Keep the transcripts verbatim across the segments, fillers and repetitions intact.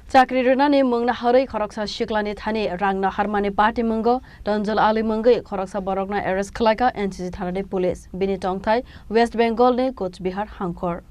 Chakri rwnani mungna harwi khoroksa siklani thani rang naharmani patimungo Tonjol Ali mungwi khoroksa borokno arrest khlaikha N C C thanani police. Bini tongthai West Bengal ni Coach Bihar hangkhor.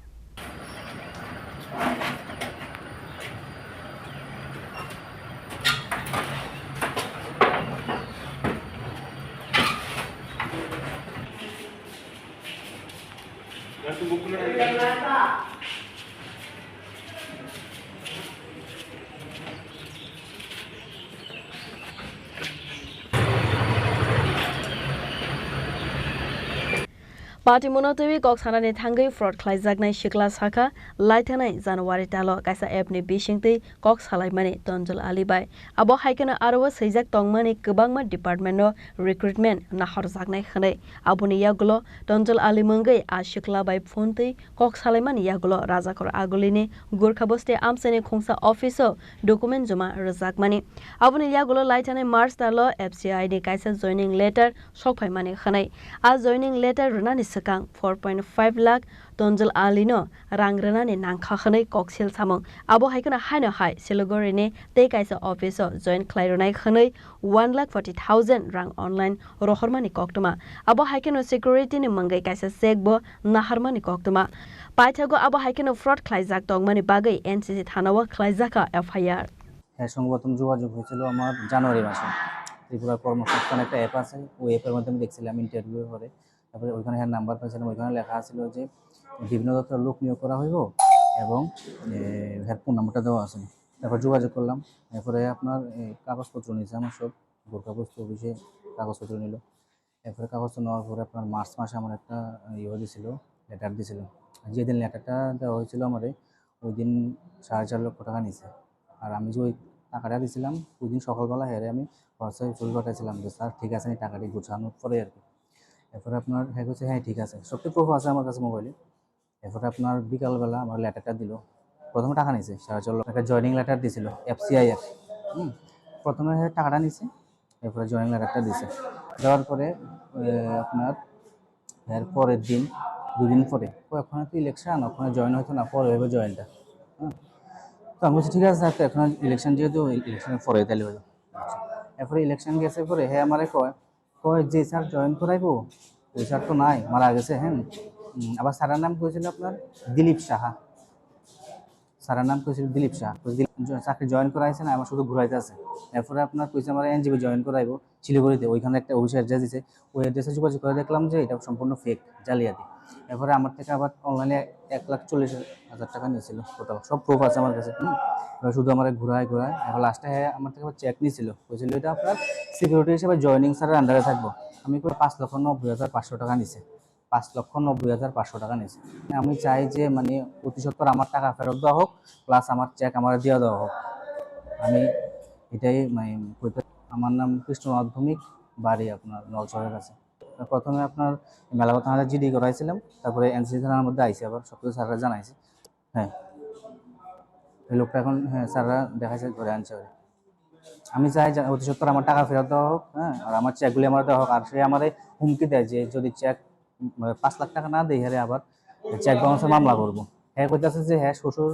Patimungo twiwi kok sanani thangwi fraud khlaijaknai sikla sakha, laithanai January talo kaisa app ni bisingtwi kok salaimani Tonjol Ali bai. Abo hai kheno aro o swijak tongmani kwbangma department o recruitment nahorjaknai hwnwi. Aboni yagulo Tonjol Ali mungwi a sikla bai phone twi kok salaimani yagulo Rajakhor Agulini Gurkha Bosti amchaini khungsa office o document joma rwjakmani. Aboni yagulo laithanai March talo F C I ni kaisa joining letter sokphaimani hwnwi. A joining letter rwnani swkang four point five lakh Tonjol Ali no rang rwnani nangkha hwnwi koksil samung. Abo hai kheno haino hai Siliguri ni tei kaisa office o join khlai rwnai hwnwi one lakh forty thousand rang online rohormani koktwma. Abo hai kheno security ni mungwi kaisa cheque bo naharmani koktwma. Paithago abo hai kheno fraud khlaijak tongmani bagwi N C C thana o khlaijakha F I R. হ্যাঁ, সঙ্গে প্রথম যোগাযোগ হয়েছিল আমার জানুয়ারি মাসে। ত্রিপুরা কর্মসংস্থান একটা অ্যাপ আছে, ওই অ্যাপের মাধ্যমে দেখছিলাম ইন্টারভিউ পরে। তারপরে ওইখানে হ্যাঁ নাম্বার পেয়েছিলাম, ওইখানে লেখা ছিল যে বিভিন্ন দপ্তরে লোক নিয়োগ করা হইব এবং, এ, হ্যাঁ ফোন নাম্বারটা দেওয়া আছে। তারপর যোগাযোগ করলাম, এরপরে আপনার, এ, কাগজপত্র নিয়েছে আমার সব, গোর্খা পোস্ট অফিসে কাগজপত্র নিল। এরপরে কাগজটা নেওয়ার পরে আপনার মার্চ মাসে আমার একটা ইয়ে দিছিল, লেটার দিছিল। আর যেদিন লেটারটা দেওয়া হয়েছিল আমারে, ওই দিন সাড়ে চার লক্ষ টাকা নিছে। আর আমি যে ওই টাকাটা দিছিলাম, ওই দিন সকালবেলা হেরে আমি হোয়াটসঅ্যাপে ছবি পাঠাইছিলাম যে, "স্যার, ঠিক আছে নি?" টাকাটি গুছানোর পরে আর কি। এরপরে আপনার হ্যাঁ কইছে, "হ্যাঁ, ঠিক আছে।" সবটি প্রুফ আছে আমার কাছে মোবাইলে। এরপরে আপনার বিকালবেলা আমার লেটারটা দিল। প্রথমে টাকা নিছে, সাড়ে চার লক্ষ টাকা জয়েনিং লেটার দিছিল, এফসিআই এর। হুম, প্রথমে হ্যাঁ টাকাটা নিছে, এরপরে জয়েনিং লেটারটা দিছে। দেওয়ার পরে, এ, আপনার এর পরের দিন, দুদিন পরে, "ও, এখন তো ইলেকশন, ওখানে জয়েন হইতো না, পরে হইবে জয়েনটা।" হ্যাঁ, তো আমি বলছি, "ঠিক আছে স্যার, তো এখন ইলেকশন যেহেতু, ইলেকশনের পরে তাহলে হইবে।" আচ্ছা, এরপরে ইলেকশন গেছে পরে, হ্যাঁ, আমারে কয়, কয়, "যে স্যার জয়েন করাইবো, ওই স্যার তো নাই, মারা গেছে।" হ্যাঁ, উম, আবার স্যারের নাম কইছিল আপনার দিলীপ সাহা। স্যারের নাম কইছিল দিলীপ শাহ। তো দিলীপ জ-, চাকরি জয়েন করাইছে না, আমার শুধু ঘুরাইতে আছে। এরপরে আপনার কইছে আমার এনজিপি জয়েন করাইবো শিলিগুড়িতে, ওইখানে একটা অফিসের অ্যাড্রেস দিছে। ওই অ্যাড্রেসে যোগাযোগ করে দেখলাম যে এটা সম্পূর্ণ ফেক, জালিয়াতি। এরপরে আমার থেকে আবার অনলাইনে এক লাখ চল্লিশ হাজার টাকা নিয়েছিল টোটাল, সব প্রুফ আছে আমার কাছে। হুম, এবার শুধু আমার ঘুরায় ঘুরায়, এখন লাস্টে হ্যাঁ আমার থেকে আবার চেক নিয়েছিল, কইছিল এটা আপনার সিকিউরিটি হিসেবে জয়েনিং স্যারের আন্ডারে থাকবো। আমি কই পাঁচ লক্ষ নব্বই হাজার পাঁচশো টাকা নিছে। পাঁচ লক্ষ নব্বই হাজার পাঁচশো টাকা নিছে। আমি চাই যে মানে অতি সত্বর আমার টাকা ফেরত দেওয়া হোক, প্লাস আমার চেক আমার দিয়ে দেওয়া হোক। আমি এটাই মানে কইতে, আমার নাম কৃষ্ণনাথ ভৌমিক, বাড়ি আপনার নলছড়ের কাছে। প্রথমে আপনার মেলাঘর থানাতে জিডি করাইছিলাম, তারপরে এনসিসি থানার মধ্যে আইসি আবার, সব কিছু স্যাররা জানাইছে। হ্যাঁ, এই লোকটা এখন, হ্যাঁ, স্যাররা দেখাইছে, ধরে আনছে ওরে। আমি চাই যে অতি সত্বর আমার টাকা ফেরত দেওয়া হোক, হ্যাঁ, আর আমার চেকগুলি আমার দেওয়া হোক। আর সে আমারে হুমকি দেয় যে যদি চেক, উম, পাঁচ লাখ টাকা না দেয়, হ্যাঁ, আবার চেক বাউন্সের মামলা করবো। হ্যাঁ, কইতাছে যে হ্যাঁ, শ্বশুর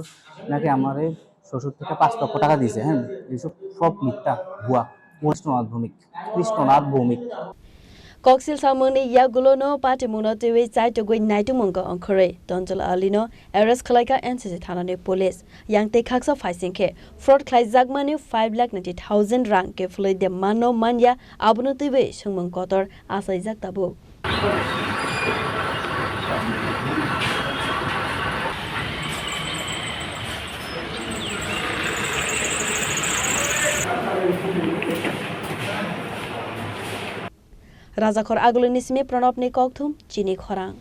নাকি আমারে শ্বশুর থেকে পাঁচ লক্ষ টাকা দিছে। হ্যাঁ, এইসব সব মিথ্যা, ভুয়া। কৃষ্ণনাথ ভৌমিক, কৃষ্ণনাথ Bhowmik. Koksil samungni yagulono patimungno twiwi chaitugwi naitukmung ongkhorwi Tonjol Alino arrest khlaikha N C C thanani police. Yang tei khaksa phaising khe fraud khlaijakmani five lakh ninety thousand rang kephilwi de manno manya, abono twiwi swngmung kotor achaijak tabuk. Rajakhor Agulini simi Pranobni kokthum chini khorang.